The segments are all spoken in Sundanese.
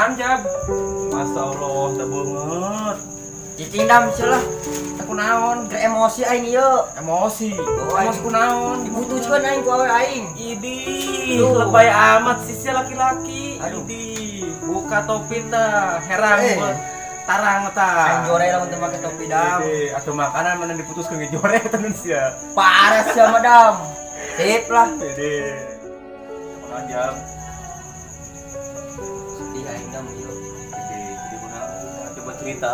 Kunaon jab? Masya Allah, teu beungeut. Cicing dam sia lah. Teu kunaon? Keur emosi aing ieu. Emosi. Oh, emosi kunaon? Diputuskeun aing ku awe aing. Idih, lebay amat sih sia laki-laki. Aduh. Idih, buka topi tah, herang buat tarang tah. Aing jore lamun teu make topi dam. Idih, atuh makanan mana diputuskeun ge jore tenan sia. Parah sia mah dam. Sip lah. Idih. Kunaon jam? Sedih aing dam ieu. Idih, sedih kunaon? Coba cerita.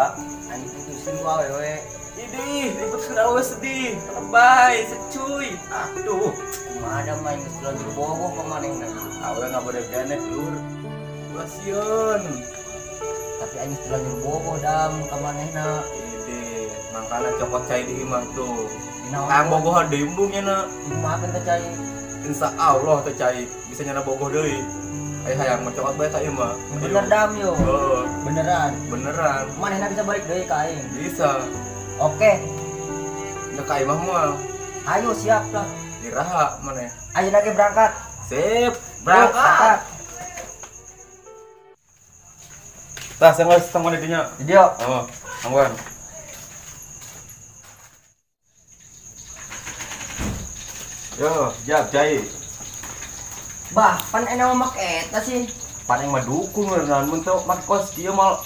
Aing diputusin ku awewe. Idih, diputuskeun awewe sedih. Lebay, secuy. Aduh. Kumaha dam aing geus terlanjur bogoh ka manehna. Awewe nggak boleh gane, lur. Pasieun. Tapi aing geus terlanjur bogoh dam ka manehna. Idih, mangkana cokot cai di imah tuh. Dinaon? Kang bogohan deui embung nya na. Dikumahakeun teh cai? Insya Allah teh cai bisa nyana bogoh deui. Ai hayang mah cokot bae ka imah. Bener dam yo. Heeh. Beneran. Beneran. Manehna bisa balik deui ka aing? Bisa. Oke. Udah ka imah moal. Ayo siap lah. Iraha maneh? Ayo lagi berangkat. Sip, berangkat. Tah, saya nggak sama didinya. Dia. Oh, tangguhan. Yo, jap, jai. Bah, pan enak mah make eta sih. Pan yang mah dukung beneran mun teu make kos kieu mal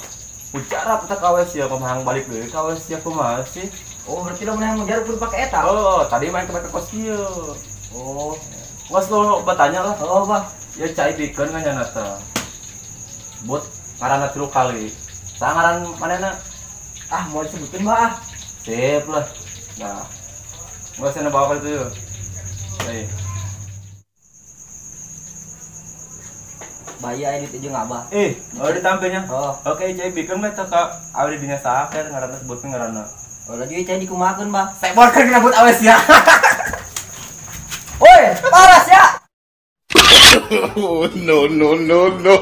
ujarap eta ka wes ya kumaha balik deui ka wes ya kumaha sih. Oh, berarti lamun hayang mujarab kudu pake eta. Oh, tadi main ke kos kieu. Oh, was lo bertanya lah. Oh, bah. Ya cai bikeun kan nyana teh. Bot ngaranna 3 kali. Saha ngaran manehna? Ah, mau disebutin bah. Sip lah. Nah. Gua sana bawa ka ditu. Hei. Bahaya ini tuh jeung abah. Oh ditampilnya. Oh. Oke, cai bikeun mah teh ka awe di dinya saker ngaranna sebutkeun ngaranna. Oh, lagi cai dikumahakeun, bah. Seborkeun rambut awes ya. Woi, parah ya. Oh, no no no no.